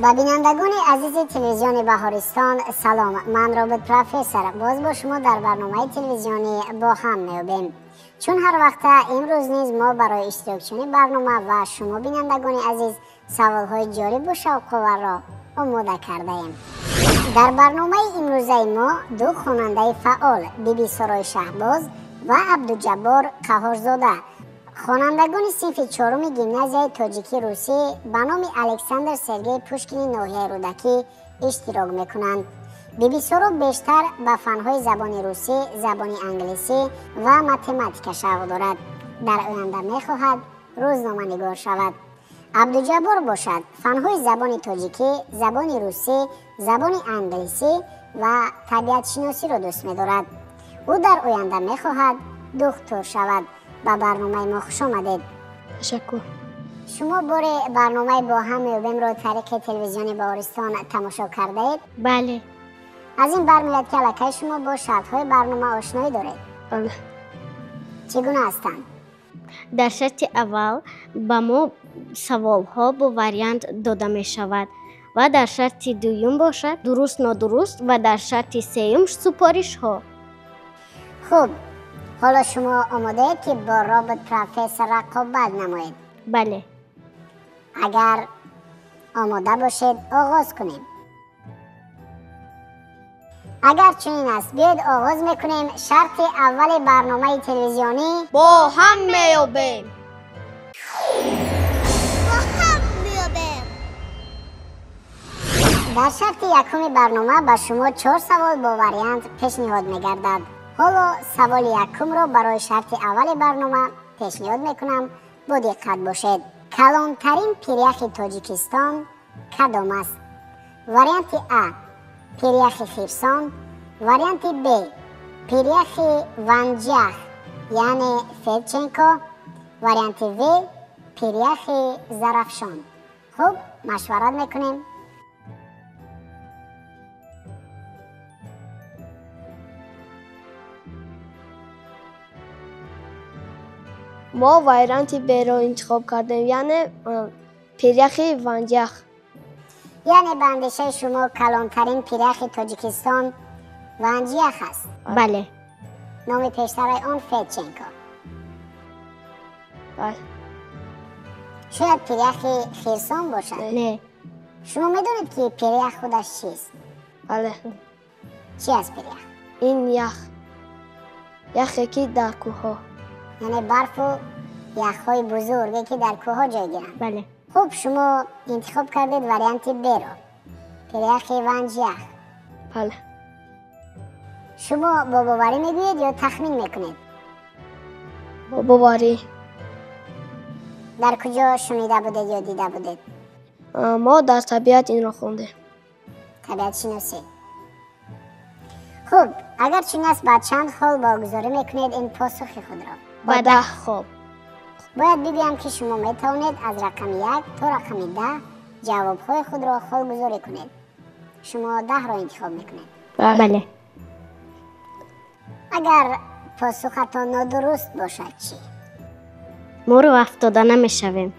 Ба бинандагони азизи телевизиони Баҳористон салом. Ман Робот Профессор боз бо шумо дар барномаи телевизионӣ бо ҳам меёбем. Чун ҳар вақта имрӯз низ мо барои иштирокчиёни барнома ва шумо бинандагони азиз саволҳои ҷолибу шавқоварро омода кардаем. Дар барномаи имрӯзаи мо ду хонандаи фаъол Бибисорои Шаҳбоз ва Абдуҷаббор Қаҳорзода, хонандагони синфи чоруми гимназияи тоҷикӣ-русӣ ба номи Александр Сергей Пушкини ноҳияи Рӯдакӣ иштирок мекунанд. Бибисоро бештар ба фанҳои забони русӣ, забони англисӣ ва математика шавқ дорад. Дар оянда мехоҳад рӯзноманигор шавад. Абдуҷаббор бошад фанҳои забони тоҷикӣ, забони русӣ, забони англисӣ ва табиатшиносиро дӯст медорад. Ӯ дар оянда мехоҳад духтур шавад. Ба барномаи мо хуш омадед. Ташаккур. Шумо боре барномаи бо ҳам меёбемро тариқи телевизиони Баҳористон тамошо кардаед? Бале. Аз ин бармеояд, ки аллакай шумо бо шартҳои барнома ошноӣ доред. Бале. Чӣ гуна ҳастанд? Дар шарти аввал ба мо саволҳо бо вариант дода мешавад ва дар шарти дуюм бошад дуруст нодуруст ва дар шарти сеюм супоришҳо. Хуб, ҳоло шумо омодаед, ки бо Робот Профессор рақобат намоед? Бале. Агар омода бошед, оғоз кунем. Агар чунин аст, биёед оғоз мекунем. Шарти аввали барномаи телевизионӣ бо ҳам меёбем. Бо ҳам меёбем. Дар шарти якуми барнома ба шумо 4 савол бо вариант пешниҳод мегардад. Ҳоло саволи якумро барои шарти аввали барнома пешниҳод мекунам. Бо диққат бошед. Калонтарин пиряхи Тоҷикистон кадом аст? Варианти А пиряхи Хирсон, варианти Б пиряхи Ванҷях, яъне Федченко, варианти В пиряхи Зарафшон. Хуб, машварат мекунем. Мо варианти Б-ро интихоб кардем, яъне пиряхи Ванҷях. Яъне ба андешаи шумо калонтарин пиряхи Тоҷикистон Ванҷях аст? Бале. Номи пештараи он Федченко. Бале. Шояд пиряхи Хирсон бошад? Не. Шумо медонед, ки пирях худаш чист? Бале. Чи аст пирях? Ин ях. Яхе ки дар кӯҳҳо. Яъне барфу яхҳои бузурге ки дар кӯҳҳо ҷой гиранд. Бале. Хуб, шумо интихоб кардед варианти Б-ро, пиряхи Ванҷях. Бале. Шумо бо боварӣ мегӯед ё тахмин мекунед? Бо боварӣ. Дар куҷо шунида будед ё дида будед? Мо дар табиат инро хондем. Табиатшиносӣ. Хуб, агар чунин аст, ба чанд хол богузорӣ мекунед ин посухи худро? Ба 10 хол. Бояд бигӯям, ки шумо метавонед аз рақами 1 то рақами 10 ҷавобҳои худро холгузорӣ кунед. Шумо 10-ро интихоб мекунед. Бале. Агар посухатон нодуруст бошад чӣ? Мо рӯ афтода намешавем.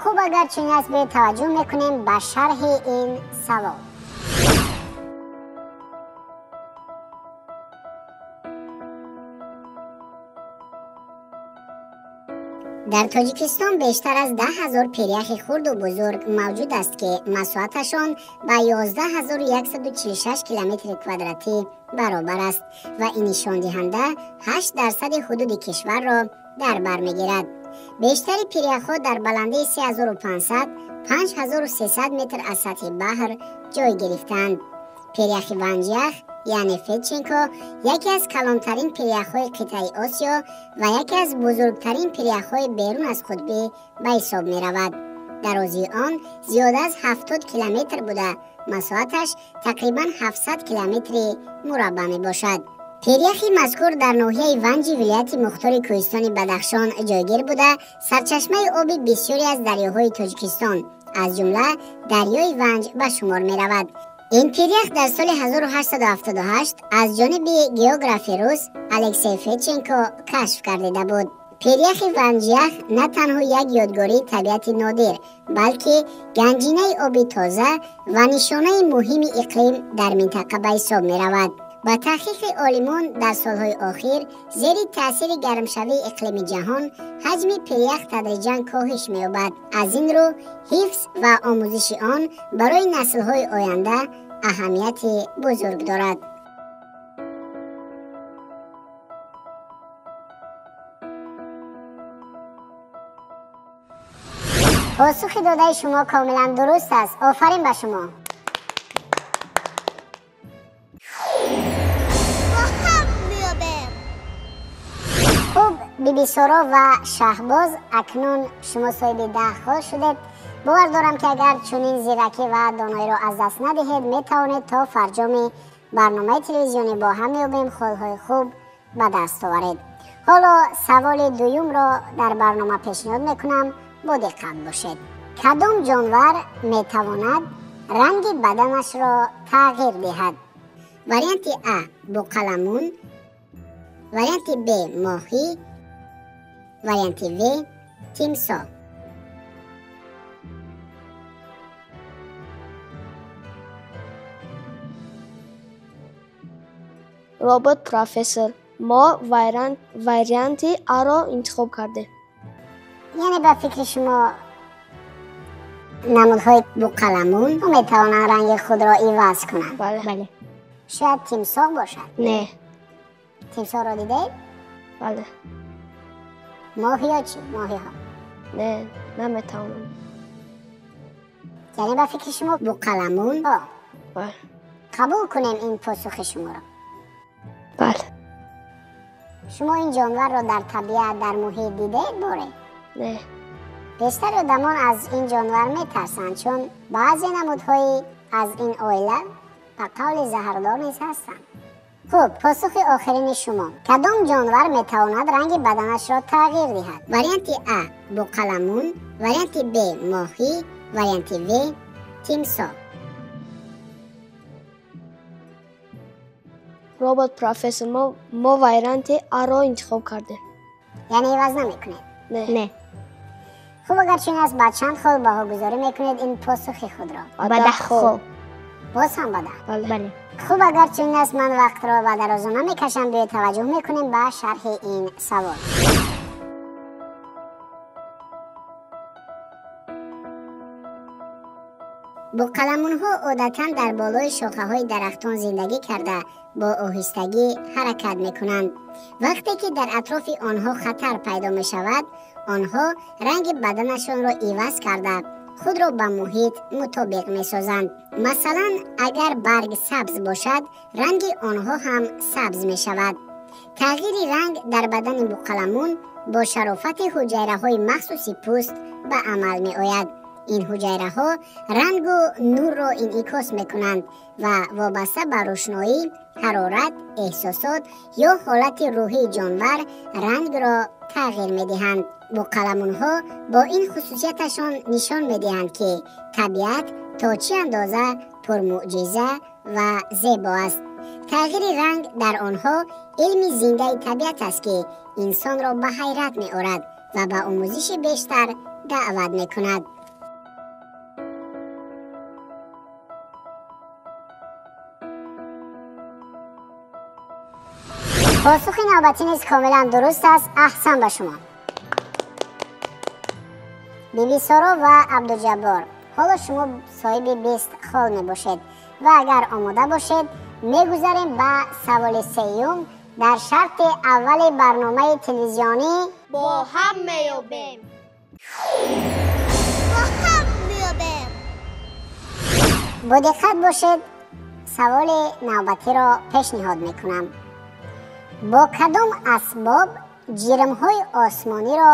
Хуб, агар чунин аст, биёед таваҷҷӯҳ мекунем ба шарҳи ин савол. Дар Тоҷикистон бештар аз 10 000 пиряхи хурду бузург мавҷуд аст, ки масоҳаташон ба 11146 километри квадратӣ баробар аст ва ин нишондиҳанда 8% ҳудуди кишварро дар бар мегирад. Бештари пиряхҳо дар баландии 3500 5300 метр аз сатҳи баҳр ҷой гирифтаанд. Пиряхи Ванҷях, яъне Федченко, яке аз калонтарин пиряхҳои қитъаи Осиё ва яке аз бузургтарин пиряхҳои берун аз қутбӣ ба ҳисоб меравад. Дарозии он зиёда аз 70 километр буда, масоҳаташ тақрибан 700 километри мураббаъ мебошад. Пиряхи мазкур дар ноҳияи Ванҷи вилояти мухтори кӯҳистони Бадахшон ҷойгир буда, сарчашмаи оби бисёре аз дарёҳои Тоҷикистон, аз ҷумла дарёи Ванҷ ба шумор меравад. Ин пирях дар соли 1878 аз ҷониби географи рус Алексей Федченко кашф гардида буд. Пиряхи Ванҷях на танҳо як ёдгории табиати нодир, балки ганҷинаи оби тоза ва нишонаи муҳими иқлим дар минтақа ба ҳисоб меравад. Ба таҳқиқи олимон дар солҳои охир зери таъсири гармшавии иқлими ҷаҳон ҳаҷми пирях тадриҷан коҳиш меёбад. Аз ин рӯ ҳифз ва омӯзиши он барои наслҳои оянда аҳамияти бузург дорад. Посухи додаи шумо комилан дуруст аст. Офарин ба шумо. Хуб, Бибисоро ва Шаҳбоз, акнун шумо соҳиби 10 хол шудед. Бовар дорам, ки агар чунин зиракӣ ва доноиро аз даст надиҳед, метавонед то фарҷоми барномаи телевизионӣ бо ҳам меёбем холҳои хуб ба даст оваред. Ҳоло саволи дуюмро дар барнома пешниҳод мекунам. Бо диққат бошед. Кадом ҷонвар метавонад ранги баданашро тағйир диҳад? Варианти А буқаламун, варианти Б моҳӣ, варианти В тимсоҳ. Робот профессор, мо варианти А-ро интихоб кардем. Яъне ба фикри шумо намудҳои буқаламун метавонанд ранги худро иваз кунанд? Бале. Бале. Шояд тимсоҳ бошад? Не. Тимсоҳро дидаед? Бале. Моҳиҳо чӣ? Моҳиҳо? Не, наметавонам. Яъне ба фикри шумо буқаламун? Бале. Қабул кунем ин посухи шуморо? Бале. Шумо ин ҷонварро дар табиат, дар муҳит дидаед боре? Не. Бештари одамон аз ин ҷонвар метарсанд, чун баъзе намудҳои аз ин оила ба қавли заҳрдор низ ҳастанд. Хуб, посухи охирини шумо. Кадом ҷонвар метавонад ранги баданашро тағйир диҳад? Варианти А буқаламун, варианти Б моҳӣ, варианти В тимсоҳ. Робот профессор, мо варианти А-ро интихоб кардем. Яъне иваз намекунед? Не. Не. Хуб, агар чунин аст, ба чанд хол баҳогузорӣ мекунед ин посухи худро? Ба Ба 10 10 хол. хол. Боз ҳам ба 10? Бале. Бале. Хуб, агар чунин аст, ман вақтро ба дарозо намекашам. Биёед таваҷҷӯҳ мекунем ба шарҳи ин савол. Буқаламунҳо одатан дар болои шохаҳои дарахтон зиндагӣ карда бо оҳистагӣ ҳаракат мекунанд. Вақте ки дар атрофи онҳо хатар пайдо мешавад, онҳо ранги баданашонро иваз карда худро ба муҳит мутобиқ месозанд. Масалан, агар барг сабз бошад, ранги онҳо ҳам сабз мешавад. Тағйири ранг дар бадани буқаламун бо шарофати ҳуҷайраҳои махсуси пӯст ба амал меояд. Ин ҳуҷайраҳо рангу нурро инъикос мекунанд ва вобаста ба рӯшноӣ, ҳарорат, эҳсосот ё ҳолати рӯҳии ҷонвар рангро тағйир медиҳанд. Буқаламунҳо бо ин хусусияташон нишон медиҳанд, ки табиат то чӣ андоза пурмуъҷиза ва зебо аст. Тағйири ранг дар онҳо илми зиндаи табиат аст, ки инсонро ба ҳайрат меорад ва ба омӯзиши бештар даъват мекунад. Посухи навбатӣ низ комилан дуруст аст. Аҳсан ба шумо. Бибисоро ва Абдуҷаббор, ҳоло шумо соҳиби 20 хол мебошед ва агар омода бошед, мегузарем ба саволи сеюм дар шарти аввали барномаи телевизионӣ Бо ҳам меёбем. Бо ҳам меёбем. Бо диққат бошед, саволи навбатиро пешниҳод мекунам. Бо кадом асбоб ҷирмҳои осмониро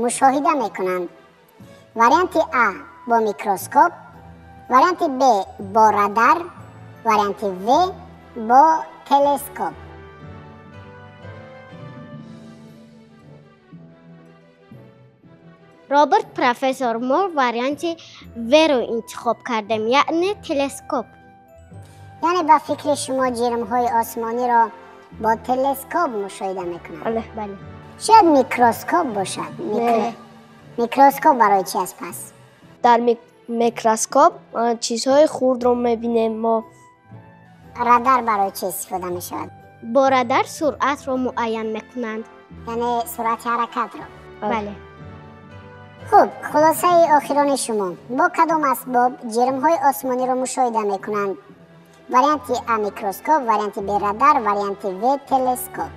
мушоҳида мекунанд? Варианти А бо микроскоп, варианти Б бо радар, варианти В бо телескоп. Роберт профессор, мо варианти В-ро интихоб кардем, яъне телескоп. Яъне ба фикри шумо ҷирмҳои осмониро бо телескоп мушоҳида мекунанд? Бале. Бале. Шояд микроскоп бошад. Микроскоп барои чӣ аст пас? Дар микроскоп чизҳои хурдро мебинем мо. Радар барои чӣ истифода мешавад? Бо радар суръатро муайян мекунанд. Яъне суръати ҳаракатро? Бале. Хуб, хулосаи охирони шумо. Бо кадом асбоб ҷирмҳои осмониро мушоҳида мекунанд? Варианти А микроскоп, варианти Б радар, варианти В телескоп.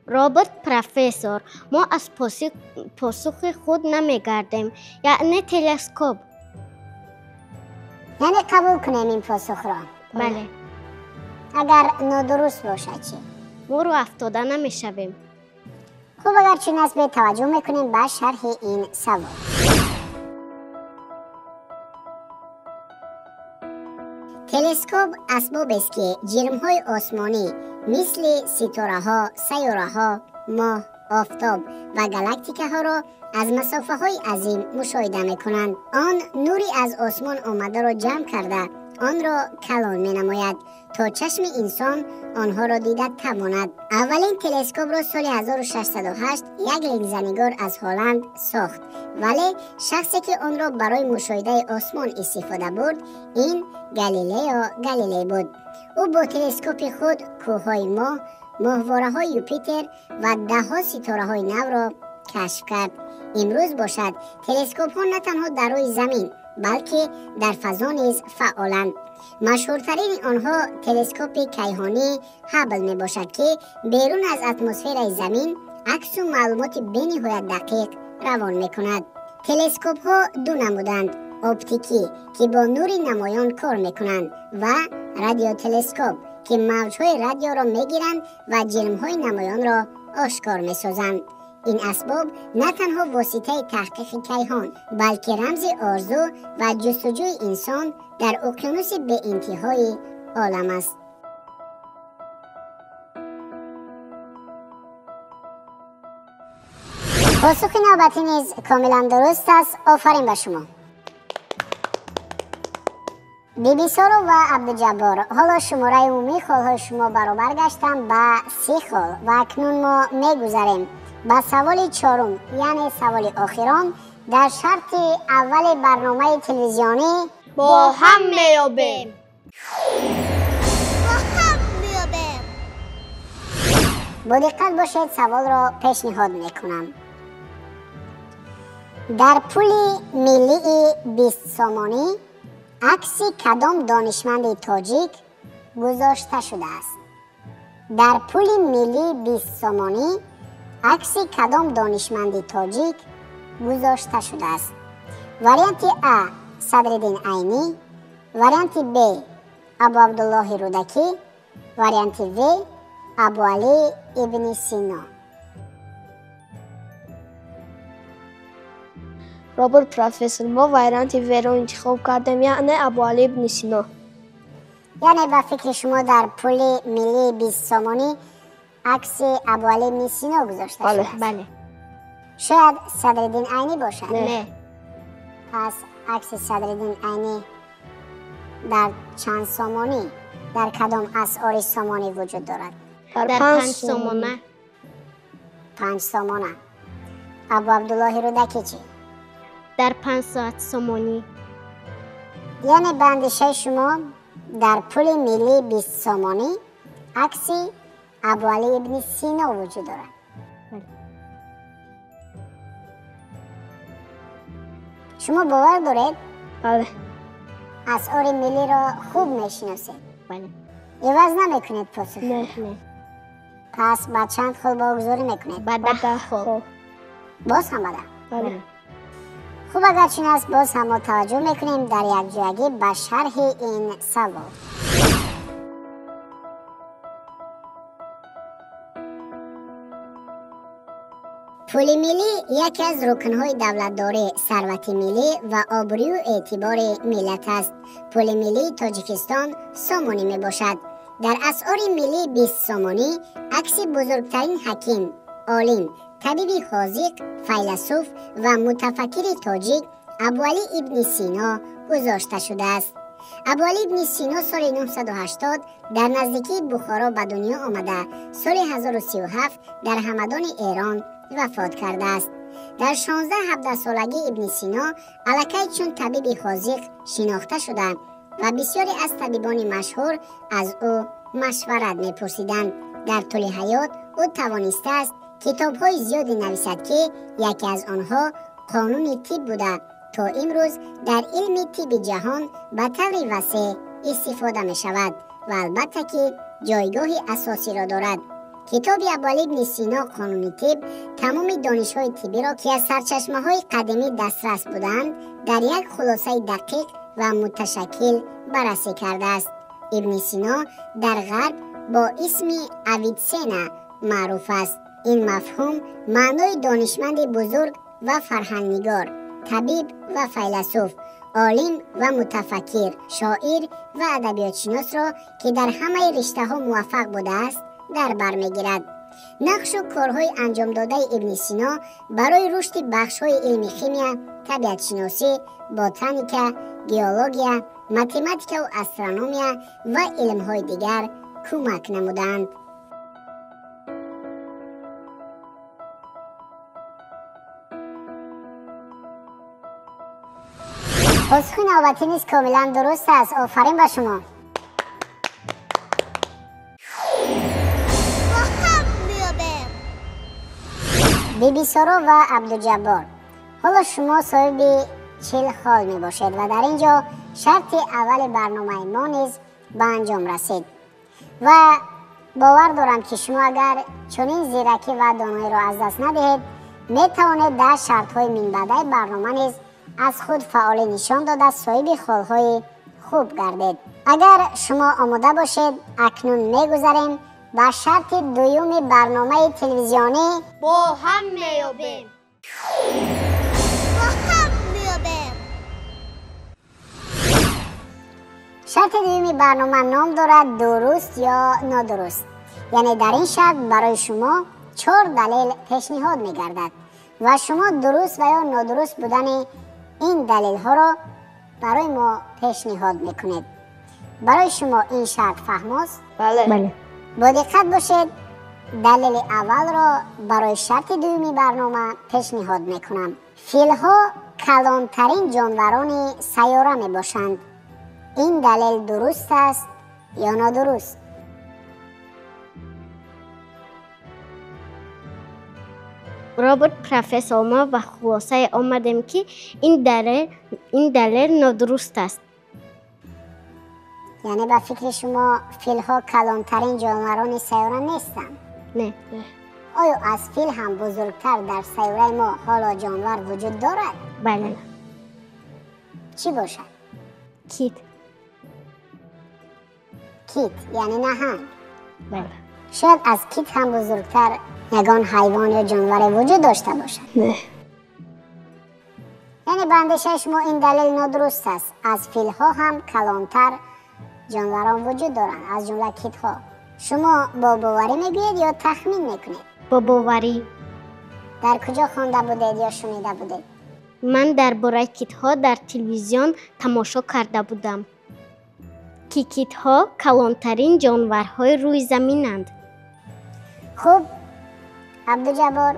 Роберт профессор, мо аз посухи худ намегардем, яъне телескоп. Яъне қабул кунем ин посухро? Бале. Агар нодуруст бошад чӣ? Мо рӯ афтода намешавем. Хуб, агар чунин аст, бетаваҷҷӯҳ мекунем ба шарҳи ин савол. Телескоп асбобест, ки ҷирмҳои осмонӣ мисли ситораҳо, сайёраҳо, моҳ, офтоб ва галактикаҳоро аз масофаҳои азим мушоҳида мекунанд. Он нури аз осмон омадаро ҷамъ карда, онро калон менамояд, то чашми инсон онҳоро дида тавонад. Аввалин телескопро соли 1608 як линзанигор аз Ҳолланд сохт, вале шахсе ки онро барои мушоҳидаи осмон истифода бурд, ин Галилео Галилей буд. Ӯ бо телескопи худ кӯҳҳои моҳ, моҳвораҳои Юпитер ва даҳҳо ситораҳои навро кашф кард. Имрӯз бошад, телескопҳо на танҳо дар рӯи замин, балки дар фазо низ фаъоланд. Машҳуртарини онҳо телескопи кайҳонии Ҳаббл мебошад, ки берун аз атмосфераи замин аксу маълумоти бениҳоят дақиқ равон мекунад. Телескопҳо ду намуданд: оптикӣ, ки бо нури намоён кор мекунанд, ва радиотелескоп, ки мавҷҳои радиоро мегиранд ва ҷирмҳои намоёнро ошкор месозанд. Ин асбоб на танҳо воситаи таҳқиқи кайҳон, балки рамзи орзу ва ҷустуҷӯи инсон дар уқёнуси беинтиҳои олам аст. Посухи навбатӣ низ комилан дуруст аст. Офарин ба шумо. Бибисоро ва Абдуҷаббор, ҳоло шумораи умумии холҳои шумо баробар гаштанд ба 30 хол ва акнун мо мегузарем ба саволи чорум, яъне саволи охирон дар шарти аввали барномаи телевизионӣ бо ҳам меёбем. Бо ҳам меёбем. Бо диққат бошед, саволро пешниҳод мекунам. Дар пули миллии 20 сомонӣ акси кадом донишманди тоҷик гузошта шудааст? Дар пули миллии 20 сомонӣ акси кадом донишманди тоҷик гузошта шудааст? Варианти А Садриддин Айнӣ, варианти Б Абу Абдуллоҳи Рӯдакӣ, варианти В Абуалӣ ибни Сино. Роберт профессор, мо варианти В-ро интихоб кардем, яъне Абуалӣ ибни Сино. Яъне ба фикри шумо дар пули миллии 20 сомонӣ акси Абуалӣ ибни Сино гузошта шудааст? Бале. Шояд Садриддин Айнӣ бошад? Не. Пас акси Садриддин Айнӣ дар чанд сомонӣ, дар кадом асъори сомонӣ вуҷуд дорад? Дар 5 сомона. 5 сомона. Абу Абдуллоҳи Рӯдакӣ чӣ? Дар 500 сомонӣ. Яъне ба андешаи шумо дар пули миллии 20 сомонӣ акси Абуалӣ ибни Сино вуҷуд дорад? Шумо бовар доред? Бале. Асъори миллиро хуб мешиносед? Бале. Иваз намекунед посух? Не. Не. Пас ба чанд хол богузорӣ мекунед? Ба 10 хол. Боз ҳам ба 10? Бале. Хуб, агар чунин аст, боз ҳам мо таваҷҷӯҳ мекунем дар якҷоягӣ ба шарҳи ин савол. Пули миллӣ яке аз рукнҳои давлатдорӣ, сарвати миллӣ ва обрӯю эътибори миллат аст. Пули миллии Тоҷикистон сомонӣ мебошад. Дар асъори миллии 20 сомонӣ акси бузургтарин ҳаким, олим, табиби ҳозиқ, файласуф ва мутафаккири тоҷик Абуалӣ ибни Сино гузошта шудааст. Абуалӣ ибни Сино соли 980 дар наздикии Бухоро ба дунё омада, соли 1037 дар Ҳамадони Эрон вафот кардааст. Дар 16-17 солагӣ Ибни Сино аллакай чун табиби ҳозиқ шинохта шуда ва бисёре аз табибони машҳур аз ӯ машварат мепурсиданд. Дар тӯли ҳаёт ӯ тавонистааст китобҳои зиёде нависад, ки яке аз онҳо қонуни тиб буда, то имрӯз дар илми тибби ҷаҳон ба таври васеъ истифода мешавад ва албатта ки ҷойгоҳи асосиро дорад. Китоби Абуалӣ ибни Сино «Қонуни тиб» тамоми донишҳои тиббиро, ки аз сарчашмаҳои қадимӣ дастрас буданд, дар як хулосаи дақиқ ва муташаккил баррасӣ кардааст. Ибни Сино дар ғарб бо исми Авитсена маъруф аст. Ин мафҳум маънои донишманди бузург ва фарҳангнигор, табиб ва файласуф, олим ва мутафаккир, шоир ва адабиётшиносро, ки дар ҳамаи риштаҳо муваффақ будааст, дар бар мегирад. Нақшу корҳои анҷомдодаи Ибни Сино барои рушди бахшҳои илми химия, табиатшиносӣ, ботаника, геология, математикаву астрономия ва илмҳои дигар кӯмак намуданд. Посухи навбатӣ низ комилан дуруст аст. Офарин ба шумо. Бибисоро ва Абдуҷаббор, ҳоло шумо соҳиби 40 хол мебошед ва дар ин ҷо шарти аввали барномаи мо низ ба анҷом расид ва бовар дорам, ки шумо агар чунин зиракӣ ва доноиро аз даст надиҳед, метавонед дар шартҳои минбаъдаи барнома низ аз худ фаъолӣ нишон дода соҳиби холҳои хуб гардед. Агар шумо омода бошед, акнун мегузарем ба шарти дуюми барномаи телевизионӣ «Бо ҳам меёбем». Бо ҳам меёбем. Шарти дуюми барнома ном дорад «Дуруст ё нодуруст». Яъне дар ин шарт барои шумо 4 далел пешниҳод мегардад ва шумо дуруст ва ё нодуруст будани ин далелҳоро барои мо пешниҳод мекунед. Барои шумо ин шарт фаҳмост? Бале. Бале. Бо диққат бошед, далели аввалро барои шарти дуюми барнома пешниҳод мекунам. Филҳо калонтарин ҷонварони сайёра мебошанд. Ин далел дуруст аст ё нодуруст? Робот профессор, мо ба хулосае омадем, ки ин далел нодуруст аст. Яъне ба фикри шумо филҳо калонтарин ҷонварони сайёра нестанд? Не. Оё аз фил ҳам бузургтар дар сайёраи мо ҳоло ҷонвар вуҷуд дорад? Бале. Чӣ бошад? Кит. Кит, яъне наҳанг. Бале. Шояд аз кит ҳам бузургтар ягон ҳайвон ё ҷонваре вуҷуд дошта бошад? Не. Яъне ба андешаи шумо ин далел нодуруст аст. Аз филҳо ҳам калонтар ҷонварон вуҷуд доранд, аз ҷумла китҳо. Шумо бо боварӣ мегӯед ё тахмин мекунед? Бо боварӣ. Дар куҷо хонда будед ё шунида будед? Ман дар бораи китҳо дар телевизион тамошо карда будам, ки китҳо калонтарин ҷонварҳои рӯи заминанд. Хуб, Абдуҷаббор,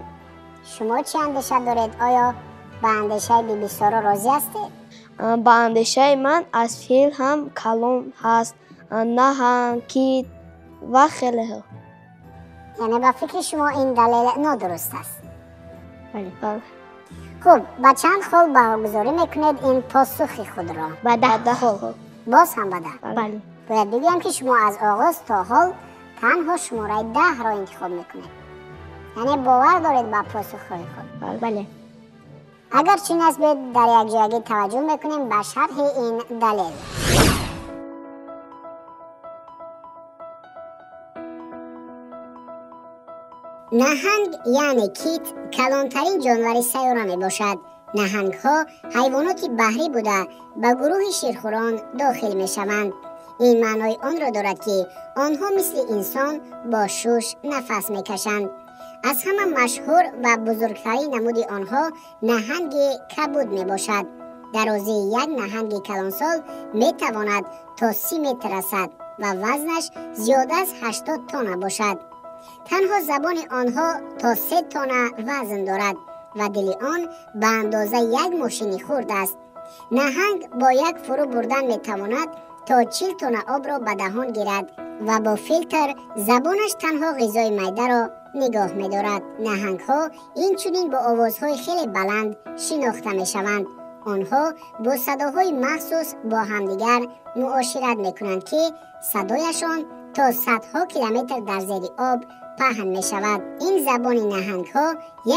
шумо чӣ андеша доред? Оё ба андешаи Бибисоро розӣ ҳастед? Ба андешаи ман аз фил ҳам калон ҳаст, наҳанг, кит ва хелеҳо. Яъне ба фикри шумо ин далел нодуруст аст? Бале. Бале. Хуб, ба чанд хол баҳогузорӣ мекунед ин посухи худро? Ба 10 хол. Боз ҳам ба 10? Бале. Бояд бигӯям, ки шумо аз оғоз то ҳол танҳо шумораи 10-ро интихоб мекунед. Яъне бовар доред ба посухҳои худ? Бале. Агар чунин аст, биёед дар якҷоягӣ таваҷҷӯҳ мекунем ба шарҳи ин далел. Наҳанг, яъне кит, калонтарин ҷонвари сайёра мебошад. Наҳангҳо ҳайвоноти баҳрӣ буда ба гурӯҳи ширхӯрон дохил мешаванд. Ин маънои онро дорад, ки онҳо мисли инсон бо шуш нафас мекашанд. Аз ҳама машҳур ва бузургтарин намуди онҳо наҳанги кабуд мебошад. Дарозии як наҳанги калонсол метавонад то 30 метр расад ва вазнаш зиёд аз 80 тонна бошад. Танҳо забони онҳо то 3 тонна вазн дорад ва дили он ба андозаи як мошини хурд аст. Наҳанг бо як фурӯ бурдан метавонад то 40 тонна обро ба даҳон гирад ва бо филтр забонаш танҳо ғизои майдаро нигоҳ медорад. Наҳангҳо инчунин бо овозҳои хеле баланд шинохта мешаванд. Онҳо бо садоҳои махсус бо ҳамдигар муошират мекунанд, ки садояшон то садҳо километр дар зери об паҳн мешавад. Ин забони наҳангҳо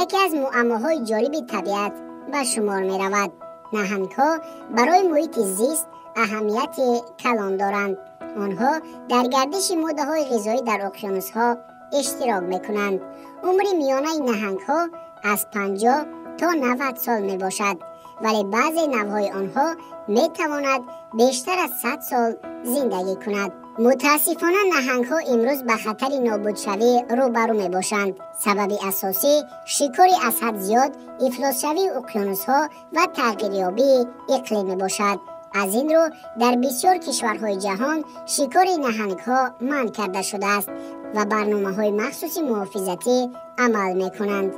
яке аз муаммоҳои ҷолиби табиат ба шумор меравад. Наҳангҳо барои муҳити зист аҳамияти калон доранд. Онҳо дар гардиши моддаҳои ғизоӣ дар уқёнусҳо иштирок мекунанд. Умри миёнаи наҳангҳо аз 50 то 90 сол мебошад, вале баъзе навъҳои онҳо метавонад бештар аз 100 сол зиндагӣ кунад. Мутаассифона, наҳангҳо имрӯз ба хатари нобудшавӣ рӯбарӯ мебошанд. Сабаби асосӣ шикори аз ҳад зиёд, ифлосшавии уқёнусҳо ва тағйирёбии иқлим мебошад. Аз ин рӯ дар бисёр кишварҳои ҷаҳон шикори наҳангҳо манъ карда шудааст ва барномаҳои махсуси муҳофизатӣ амал мекунанд.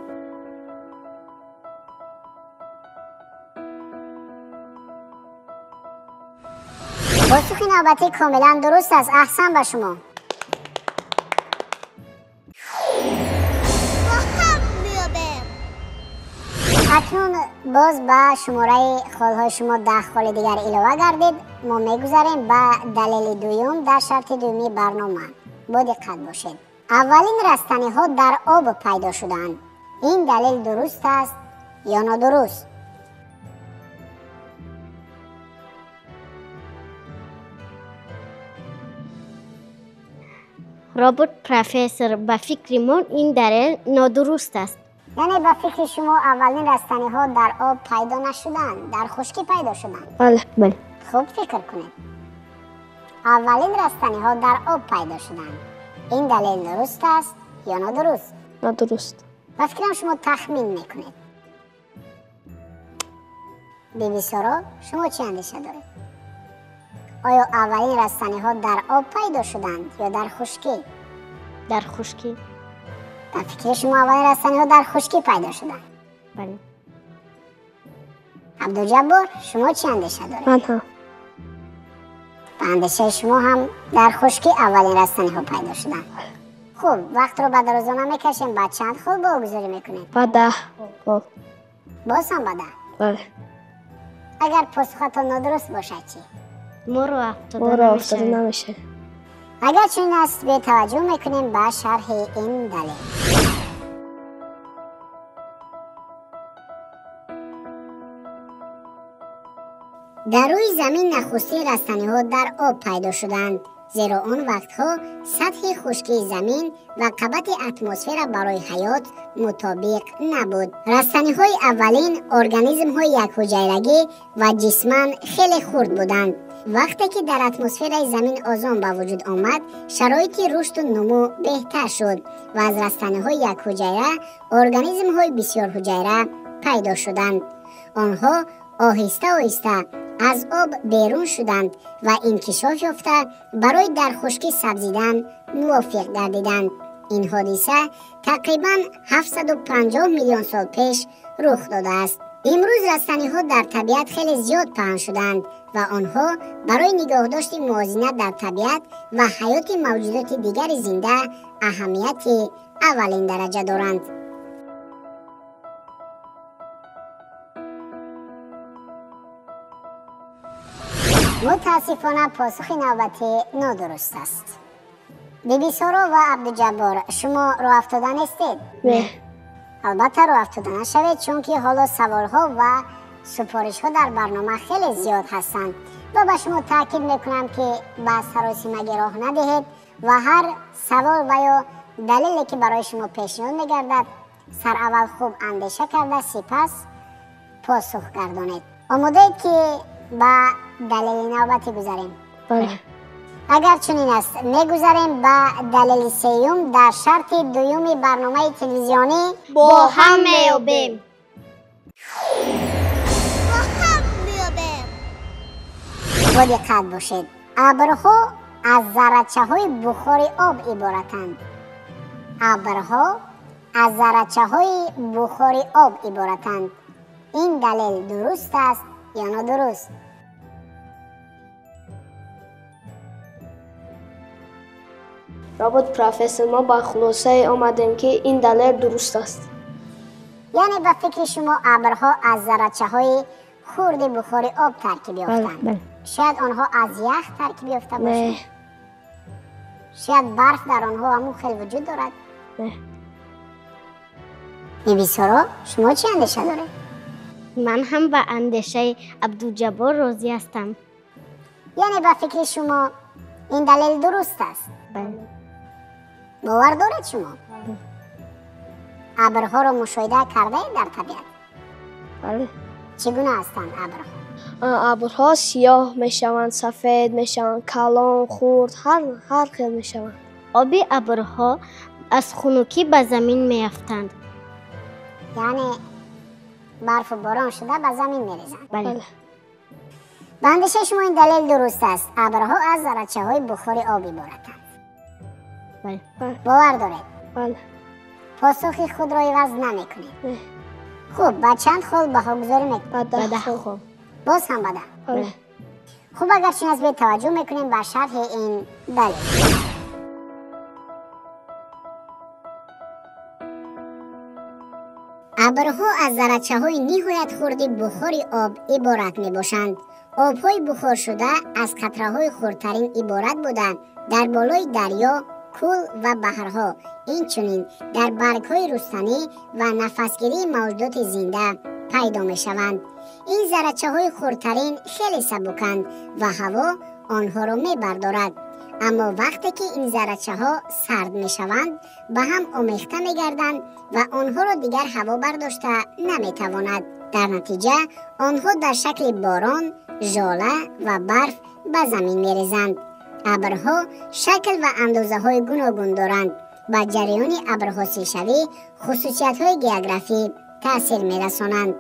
Посухи навбатӣ комилан дуруст аст. Аҳсан ба шумо. Акнун боз ба шумораи холҳои шумо 10 холи дигар илова гардид. Мо мегузарем ба далели дуюм дар шарти дуюми барнома. Бо диққат бошед. Аввалин растаниҳо дар об пайдо шуданд. Ин далел дуруст аст ё нодуруст? Робот профессор, ба фикри мо ин далел нодуруст аст. Яъне ба фикри шумо аввалин растаниҳо дар об пайдо нашуданд, дар хушкӣ пайдо шуданд? Бале, бале. Хуб фикр кунед. Аввалин растаниҳо дар об пайдо шуданд. Ин далел дуруст аст ё нодуруст? Нодуруст. Ба фикрам шумо тахмин мекунед. Биби Соро, шумо чӣ андеша доред? Оё аввалин растаниҳо дар об пайдо шуданд ё дар хушкӣ? Дар хушкӣ. Ба фикри шумо аввалин растаниҳо дар хушкӣ пайдо шуданд? Бале. Абдуҷаббор, шумо чӣ андеша доред? Ман ҳам. Ба андешаи шумо ҳам дар хушкӣ аввалин растаниҳо пайдо шуданд. Хуб, вақтро ба дарозо намекашем. Ба чанд хол богузорӣ мекунед? Ба 10 хол. Боз ҳам ба 10? Бале. Агар посухатон нодуруст бошад чӣ? Мо роҳ афтода намешавем. Агар чунин аст, бетаваҷҷӯҳ мекунем ба шарҳи ин далел. Дар рӯи замин нахустин растаниҳо дар об пайдо шуданд, зеро он вақтҳо сатҳи хушкии замин ва қабати атмосфера барои ҳаёт мутобиқ набуд. Растаниҳои аввалин организмҳои якҳуҷайрагӣ ва ҷисман хеле хурд буданд. Вақте ки дар атмосфераи замин озон ба вуҷуд омад, шароити рушду нумӯ беҳтар шуд ва аз растаниҳои якҳуҷайра организмҳои бисёрҳуҷайра пайдо шуданд. Онҳо оҳиста-оҳиста аз об берун шуданд ва инкишоф ёфта барои дар хушкӣ сабзидан мувофиқ гардиданд. Ин ҳодиса тақрибан 750 миллион сол пеш рух додааст. Имрӯз растаниҳо дар табиат хеле зиёд паҳн шуданд ва онҳо барои нигоҳдошти мувозинат дар табиат ва ҳаёти мавҷудоти дигари зинда аҳамияти аввалин дараҷа доранд. Мутаассифона, посухи навбатӣ нодуруст аст. Биби Соро ва Абдуҷаббор, шумо роҳ афтода нестед? Не. Албатта роҳ афтода нашавед, чунки ҳоло саволҳо ва супоришҳо дар барнома хеле зиёд ҳастанд ва ба шумо таъкид мекунам, ки ба саросимагӣ роҳ надиҳед ва ҳар савол ва ё далеле ки барои шумо пешниҳод мегардад, сараввал хуб андеша карда, сипас посух гардонед. Омодаед ки ба далели навбатӣ гузарем? Бале. Агар чунин аст, мегузарем ба далели сеюм дар шарти дуюми барномаи телевизионӣ «Бо ҳам меёбем». Бо ҳам меёбем. Бо диққат бошед. Абрҳо аз заррачаҳои бухори об иборатанд. Абрҳо аз заррачаҳои бухори об иборатанд. Ин далел дуруст аст ё нодуруст? Робот профессор, мо ба хулосае омадем, ки ин далел дуруст аст. Яъне ба фикри шумо абрҳо аз заррачаҳои хурди бухори об таркиб ёфтанд? Шояд онҳо аз ях таркиб ёфта бошанд? Шояд барф дар онҳо ҳамон хел вуҷуд дорад? Бибисоро, шумо чӣ андеша доред? Ман ҳам ба андешаи Абдуҷаббор розӣ ҳастам. Яъне ба фикри шумо ин далел дуруст аст? Бале. Бовар доред шумо? Абрҳоро мушоҳида кардаед дар табиат? Бале. Чӣ гуна ҳастанд абрҳо? Абрҳо сиёҳ мешаванд, сафед мешаванд, калон, хурд, ҳар хел мешаванд. Оби абрҳо аз хунукӣ ба замин меафтанд. Яъне барфу борон шуда ба замин мерезанд? Бале. Ба андешаи шумо ин далел дуруст аст? Абрҳо аз заррачаҳои бухори об иборатанд. Бале. Бовар доред? Бале. Посухи худро иваз намекунед? Не. Хуб, ба чанд хол баҳогузорӣ мекунед? Ба Ба 10 10 хол. хол. Боз ҳам ба 10? Бале. Хуб, агар чунин аст, биёед таваҷҷӯҳ мекунем ба шарҳи ин далел. Абрҳо аз заррачаҳои ниҳоят хурди бухори об иборат мебошанд. Обҳои бухоршуда аз қатраҳои хурдтарин иборат буда, дар болои дарё, кӯл ва баҳрҳо, инчунин дар баргҳои рустанӣ ва нафасгирии мавҷудоти зинда пайдо мешаванд. Ин заррачаҳои хурдтарин хеле сабуканд ва ҳаво онҳоро мебардорад. Аммо вақте ки ин заррачаҳо сард мешаванд, ба ҳам омехта мегарданд ва онҳоро дигар ҳаво бардошта наметавонад. Дар натиҷа онҳо дар шакли борон, жола ва барф ба замин мерезанд. Абрҳо шакл ва андозаҳои гуногун доранд. Ба ҷараёни абрҳосилшавӣ хусусиятҳои географӣ таъсир мерасонанд.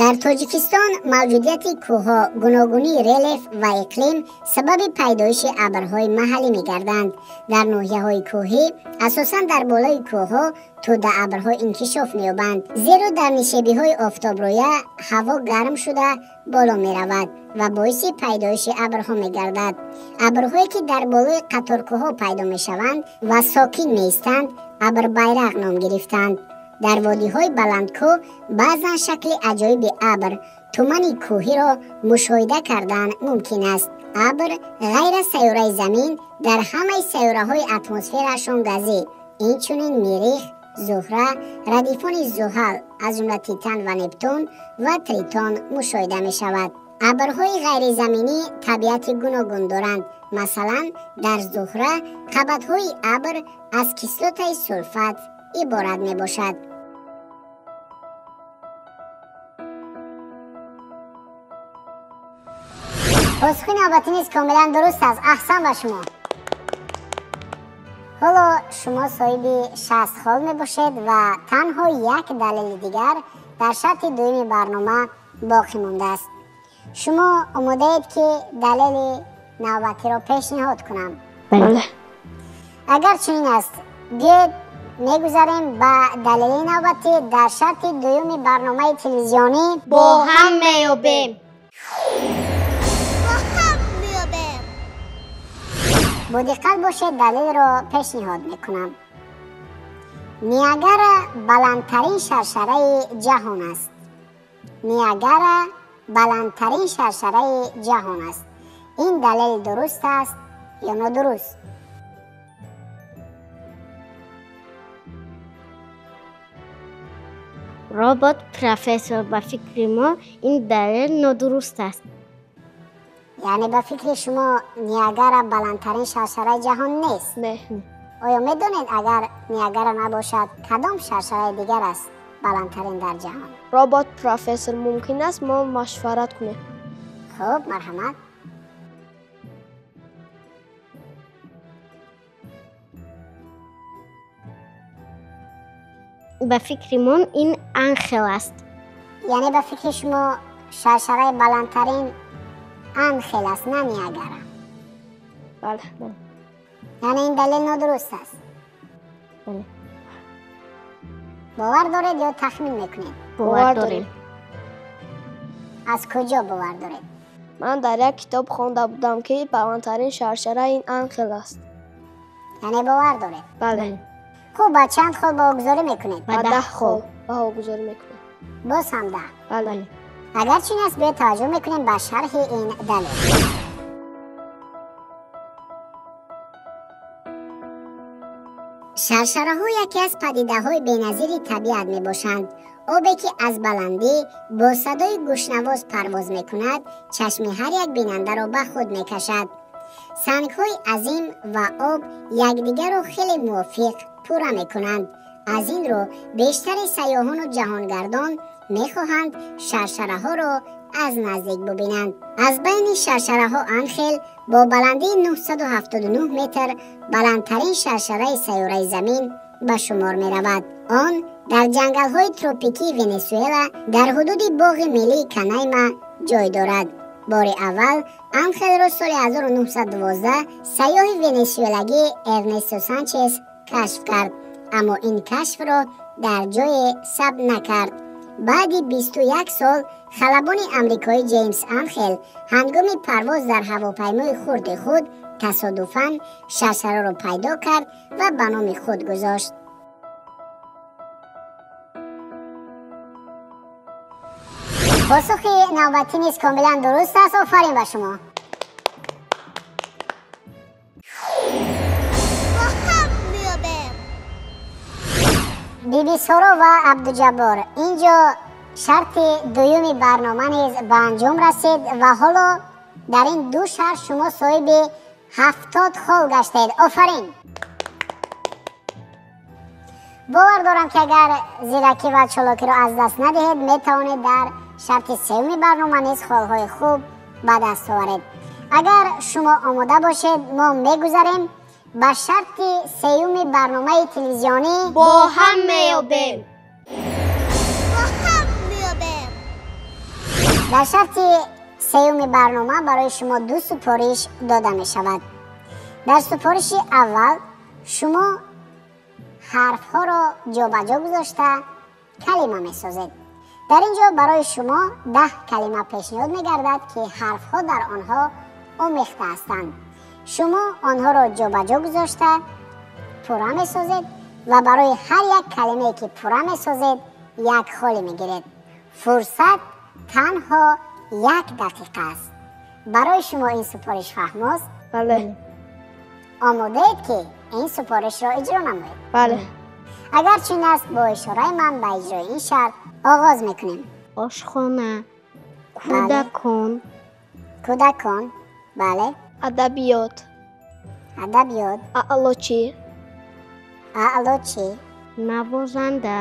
Дар Тоҷикистон мавҷудияти кӯҳҳо, гуногунии релеф ва иқлим сабаби пайдоиши абрҳои маҳаллӣ мегарданд. Дар ноҳияҳои кӯҳӣ, асосан дар болои кӯҳҳо, тӯдаабрҳо инкишоф меёбанд, зеро дар нишебиҳои офтобрӯя ҳаво гарм шуда боло меравад ва боиси пайдоиши абрҳо мегардад. Абрҳое ки дар болои қаторкӯҳҳо пайдо мешаванд ва сокин меистанд, абрбайрақ ном гирифтанд. Дар водиҳои баландкӯҳ баъзан шакли аҷоиби абр, тумани кӯҳиро мушоҳида кардан мумкин аст. Абр ғайр аз сайёраи Замин дар ҳамаи сайёраҳои атмосферашон газӣ, инчунин Мирих, Зуҳра, радифони Зуҳал аз ҷумла Титан ва Нептун ва Тритон мушоҳида мешавад. Абрҳои ғайризаминӣ табиати гуногун доранд. Масалан, дар Зуҳра қабатҳои абр аз кислотаи сулфат иборат мебошад. Посухи навбатӣ низ комилан дуруст аст. Аҳсан ба шумо. Ҳоло шумо соҳиби 60 хол мебошед ва танҳо як далели дигар дар шарти дуюми барнома боқӣ мондааст. Шумо омодаед ки далели навбатиро пешниҳод кунам? Бале. Агар чунин аст, биёед мегузарем ба далели навбатӣ дар шарти дуюми барномаи телевизионӣ Бо ҳам меёбем. Бо ҳам меёбем. Бо диққат бошед, далелро пешниҳод мекунам. Ниагара баландтарин шаршараи ҷаҳон аст. Ниагара баландтарин шаршараи ҷаҳон аст. Ин далел дуруст аст ё нодуруст? Робот профессор, ба фикри мо ин далел нодуруст аст. Яъне ба фикри шумо Ниагара баландтарин шаршараи ҷаҳон нест? Не. Оё медонед агар Ниагара набошад, кадом шаршараи дигар аст баландтарин дар ҷаҳон? Робот профессор, мумкин аст мо машварат кунем? Хуб, марҳамат. Ба фикри мон ин анхел аст. Яъне ба фикри шумо шаршараи баландтарин Анхел аст, на Ниагара. Бале, бале. Яъне ин далел нодуруст аст? Бале. Бовар доред ё тахмин мекунед? Бовар дорем. Аз куҷо бовар доред? Ман дар як китоб хонда будам, ки баландтарин шаршара ин Анхел аст. Яъне бовар доред? Бале. Хуб, ба чанд хол баҳогузорӣ мекунед? Ба 10 хол баҳогузорӣ мекунем. Боз ҳам 10? Бале. Агар чунин аст, биёед таваҷҷӯҳ мекунем ба шарҳи ин далел. Шаршараҳо яке аз падидаҳои беназири табиат мебошанд. Обе ки аз баландӣ бо садои гӯшнавоз парвоз мекунад, чашми ҳар як бинандаро ба худ мекашад. Сангҳои азим ва об якдигарро хеле мувофиқ пурра мекунанд. Аз ин рӯ бештари сайёҳону ҷаҳонгардон мехоҳанд шаршараҳоро аз наздик бубинанд. Аз байни шаршараҳо Анхел бо баландии 979 метр баландтарин шаршараи сайёраи замин ба шумор меравад. Он дар ҷангалҳои тропикии Венесуэла дар ҳудуди боғи миллии Канайма ҷой дорад. Бори аввал Анхелро соли 1912 сайёҳи венесуэлагӣ Эрнесто Санчес кашф кард, аммо ин кашфро дар ҷое сабт накард. Баъди 21 сол халабони амрикоӣ Ҷеймс Анхел ҳангоми парвоз дар ҳавопаймои хурди худ тасодуфан шаршараро пайдо кард ва ба номи худ гузошт. Посухи навбатӣ низ комилан дуруст аст. Офарин ба шумо. Бибисоро ва Абдуҷаббор, инҷо шарти дуюми барнома низ ба анҷом расид ва ҳоло дар ин ду шарт шумо соҳиби 70 хол гаштед. Офарин! Бовар дорам, ки агар зиракӣ ва чолокиро аз даст надиҳед, метавонед дар шарти сеюми барнома низ холҳои хуб ба даст оваред. Агар шумо омода бошед, мо мегузарем ба шарти сеюми барномаи телевизионӣ «Бо ҳам меёбем». Бо ҳам меёбем. Дар шарти сеюми барнома барои шумо ду супориш дода мешавад. Дар супориши аввал шумо ҳарфҳоро ҷобаҷо гузошта калима месозед. Дар ин ҷо барои шумо 10 калима пешниҳод мегардад, ки ҳарфҳо дар онҳо омехта ҳастанд. Шумо онҳоро ҷобаҷо гузошта пурра месозед ва барои ҳар як калимае ки пурра месозед як холе мегиред. Фурсат танҳо 1 дақиқа аст. Барои шумо ин супориш фаҳмост? Бале. Омодаед, ки ин супоришро иҷро намоед? Бале. Агар чунин аст, бо ишораи ман ба иҷрои ин шарт оғоз мекунем. Ошхона, кӯдакон. Кӯдакон, бале. Адабиёт. Адабиёт. Аълочӣ. Аълочӣ. Навозанда.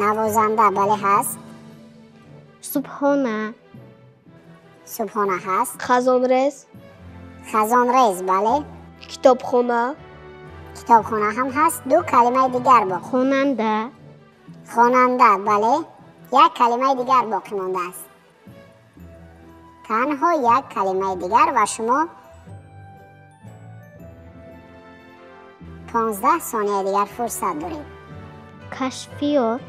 Навозанда, бале, ҳаст. Субҳона. Субҳона ҳаст. Хазонрез. Хазонрез, бале. Китобхона. Китобхона ҳам ҳаст. Ду калимаи дигар боқӣ. Хонанда. Хонанда, бале. Як калимаи дигар боқӣ мондааст. Танҳо як калимаи дигар ва шумо 15 сонияи дигар фурсат доред. Кашфиёт.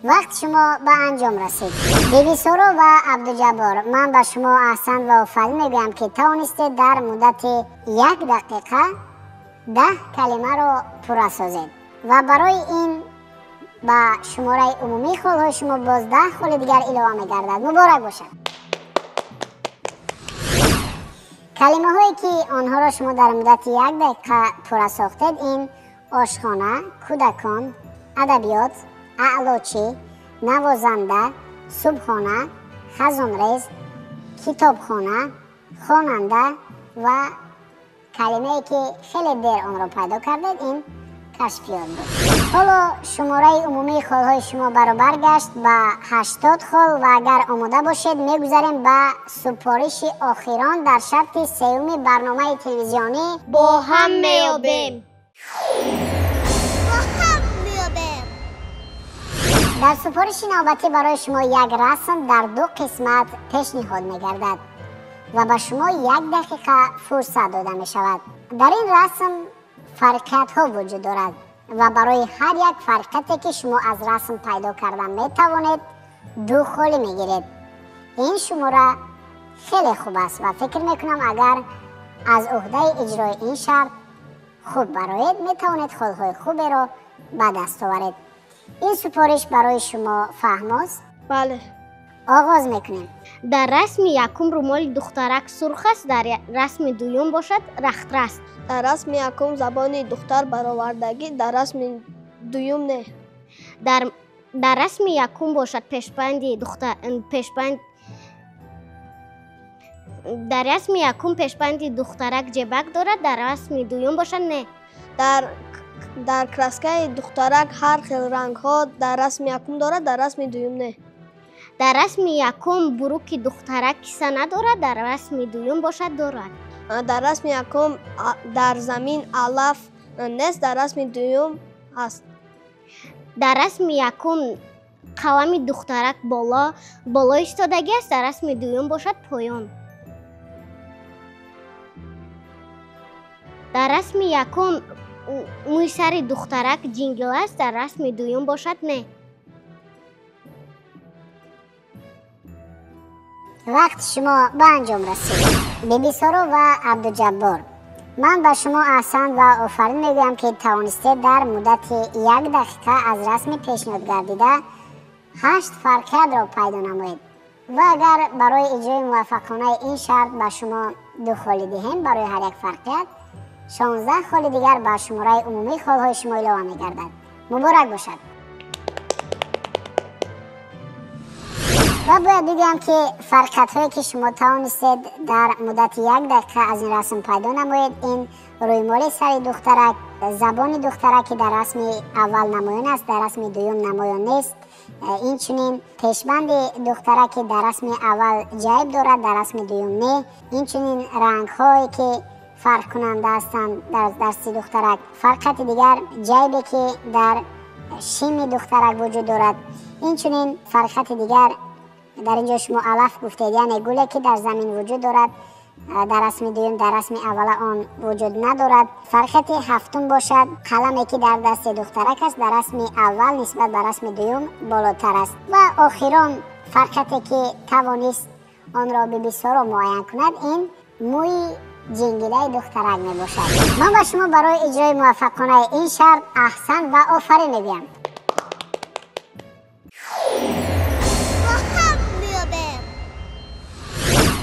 Вақт шумо ба анҷом расид. Бибисоро ва Абдуҷаббор, ман ба шумо аҳсан ва офарин мегӯям, ки тавонистед дар муддати 1 дақиқа 10 калимаро пурра созед ва барои ин ба шумораи умумии холҳои шумо боз 10 холи дигар илова мегардад. Муборак бошад. Калимаҳое ки онҳоро шумо дар муддати 1 дақиқа пурра сохтед ин ошхона, кӯдакон, адабиёт, аълочӣ, навозанда, субҳона, хазонрез, китобхона, хонанда ва калимае ки хеле дер онро пайдо кардед ин кашфиёт буд. Ҳоло шумораи умумии холҳои шумо баробар гашт ба 80 хол ва агар омода бошед, мегузарем ба супориши охирон дар шарти сеюми барномаи телевизионӣ «Бо ҳам меёбем». Бо ҳам меёбем. Дар супориши навбатӣ барои шумо як расм дар ду қисмат пешниҳод мегардад. و به شما 1 دقیقه فرصت داده می شود. در این رسم فرقیت ها وجود دارد و برای هر یک فرقیتی که شما از رسم پیدا کرده می توانید 2 خالی می گیرید. این شماره خیلی خوب است و فکر می کنم اگر از عهده اجرای این شرط خوب برایید می توانید خالهای خوبی را به دست آورید. این سپارش برای شما فهم است؟ بله. آغاز میکنیم. در رسم یکم رومال دخترک سرخ است، در رسم دوم باشد رخت است. در رسم یکم زبان دختر برآوردگی، در رسم دوم نه. در رسم یکم باشد پیشبند دختر پیشبند در رسم یکم پیشبند دخترک جبک دارد، در رسم دوم باشد نه. در کراسکای دخترک هر خیل رنگ ها در رسم یکم دارد، در رسم دوم نه. در رسم یکم بروک دخترک کیسه ندارد، در رسم دوم باشد دارد. در رسم یکم در زمین علف نیست، در رسم دوم هست. در رسم یکم قلم دخترک بالا ایستادگی است، در رسم دوم باشد پایان. در رسم یکم موی سر دخترک جینگل است، در رسم دوم باشد نه. وقت شما به انجام رسید. بیبی سارا و عبدالجبار، من به شما احسن و آفرین میگویم که توانستید در مدت 1 دقیقه از رسم پیشنهاد گردیده 8 فرقیت را پیدا نمایید و اگر برای اجرای موفقانه این شرط به شما 2 خالی دهیم برای هر یک فرقیت، 16 خال دیگر به شماره عمومی خالهای شما علاوه میگردد. مبارک باشد. و باید بگم که فرقیت هایی که شما توانستید در مدت 1 دقیقه از این رسم پیدا نمایید، این رویمال سر دخترک، زبان دخترک که در رسم اول نمایان است، در رسم دوم نمایان نیست، این چنین پیشبند دخترک که در رسم اول جیب دارد، در رسم دوم نه، این چنین رنگ هایی که فرق کننده هستند در دست دخترک، فرقیت دیگر جیبی که در شیم دخترک وجود دارد، این چنین فرقیت دیگر در اینجا شما علف گفتید، یعنی گله که در زمین وجود دارد، در رسم دوم در رسم اول آن وجود ندارد. فرقیت هفتم باشد قلمی که در دست دخترک است، در رسم اول نسبت به رسم دوم بالاتر است. و آخران فرقیتی که توانست آن را بیبی سارا معین کند، این موی جنگیله دخترک می باشد. من به شما برای اجرای موفقانه این شرط احسن و آفرین میگویم.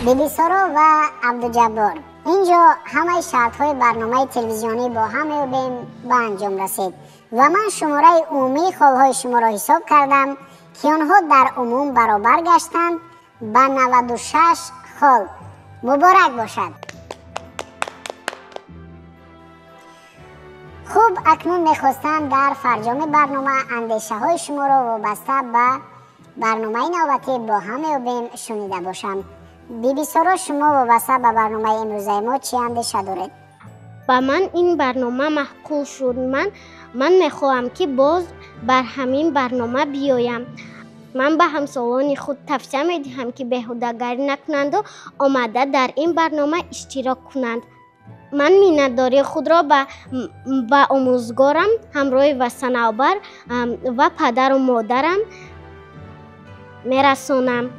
بیبی سارا و عبدالجبار، اینجا همه شرط های برنامه تلویزیونی با هم می‌یابیم به انجام رسید و من شماره عمومی خالهای شما را حساب کردم که آنها در عموم برابر گشتند به 96 خال. مبارک باشد. خوب، اکنون میخواستم در فرجام برنامه اندیشه های شما را وابسته به برنامه نوبتی با هم می‌یابیم شنیده باشم. بیبی سارا، شما وابسته به برنامه امروزه ما چی اندیشه دارید؟ به من این برنامه معقول شد. من میخواهم که باز بر همین برنامه بیایم. من به همسالان خود توصیه میدهم که بیهوده‌گری نکنند و آمده در این برنامه اشتراک کنند. من منتداری خود را به آموزگارم همراه و صنوبر و پدر و مادرم میرسانم.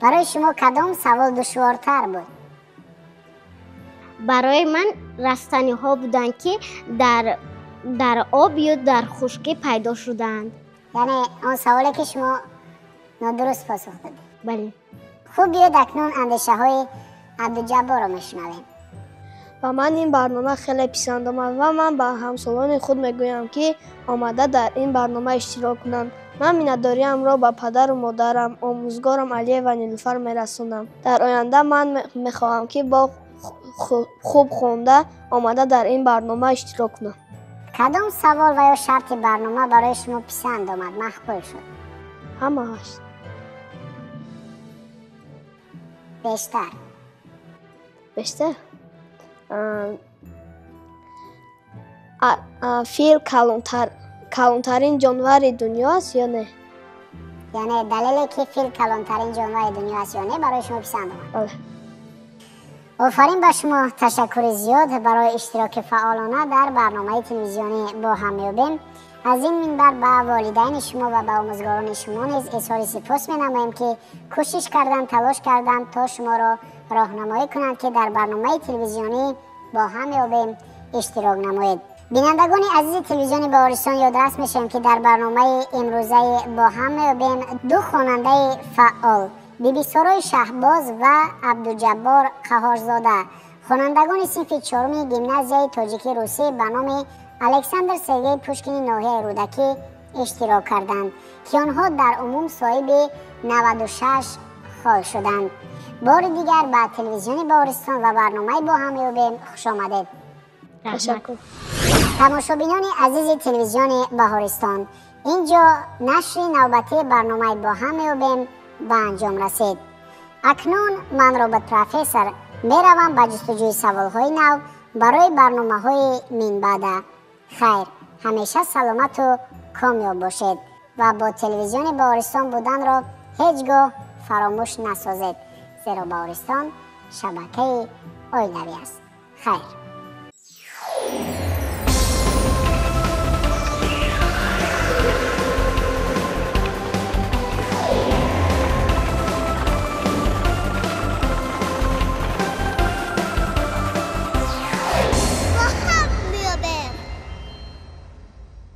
برای شما کدام سوال دشوارتر بود؟ برای من رستنی ها بودند که در آب یا در خشکی پیدا شدند. یعنی آن سوالی که شما نادرست پاسخ دادید؟ بله. خوب، بیاید اکنون اندیشه های عبدالجبار را میشنویم. و من این برنامه خیلی پسند آمد و من به همسالان خود میگویم که آمده در این برنامه اشتراک کنند. من منتداری‌ام را به پدر و مادرم، آموزگارم علیه و نیلوفر میرسانم. در آینده من میخواهم که با خوب خونده آمده در این برنامه اشتراک کنم. کدام سوال و یا شرط برنامه برای شما پسند آمد، مقبول شد؟ همه‌اش. بیشتر. بیشتر؟ فیل کلانترین جانور دنیا است یا نه؟ Яъне далеле ки фил калонтарин ҷонвари дунё аст ё не, барои шумо писанд омад? Бале. Офарин ба шумо, ташаккури зиёд барои иштироки фаъолона дар барномаи телевизионӣ «Бо ҳам меёбем». Аз ин минбар ба волидайни шумо ва ба омӯзгорони шумо низ изҳори сипос менамоем, ки кӯшиш карданд, талош карданд, то шуморо роҳнамоӣ кунанд, ки дар барномаи телевизионӣ «Бо ҳам меёбем» иштирок намоед. Бинандагони азизи телевизиони Баҳористон, ёдрас мешавем, ки дар барномаи имрӯзаи «Бо ҳам меёбем» ду хонандаи фаъол, Бибисорои Шаҳбоз ва Абдуҷаббор Қаҳорзода, хонандагони синфи чоруми гимназияи тоҷикӣ русӣ ба номи Александр Сергей Пушкини ноҳияи Рӯдакӣ иштирок карданд, ки онҳо дар умум соҳиби 96 хол шуданд. Бори дигар ба телевизиони Баҳористон ва барномаи «Бо ҳам меёбем» хушомадед. Ташаккур. Тамошобинони азизи телевизиони Баҳористон, ин ҷо нашри навбатии барномаи «Бо ҳам меёбем» ба анҷом расид. Акнун ман, робот профессор, меравам ба ҷустуҷӯи саволҳои нав барои барномаҳои минбаъда. Хайр, ҳамеша саломату комёб бошед ва бо телевизиони Баҳористон буданро ҳеҷ гоҳ фаромӯш насозед, зеро Баҳористон шабакаи оилавӣ аст. Хайр.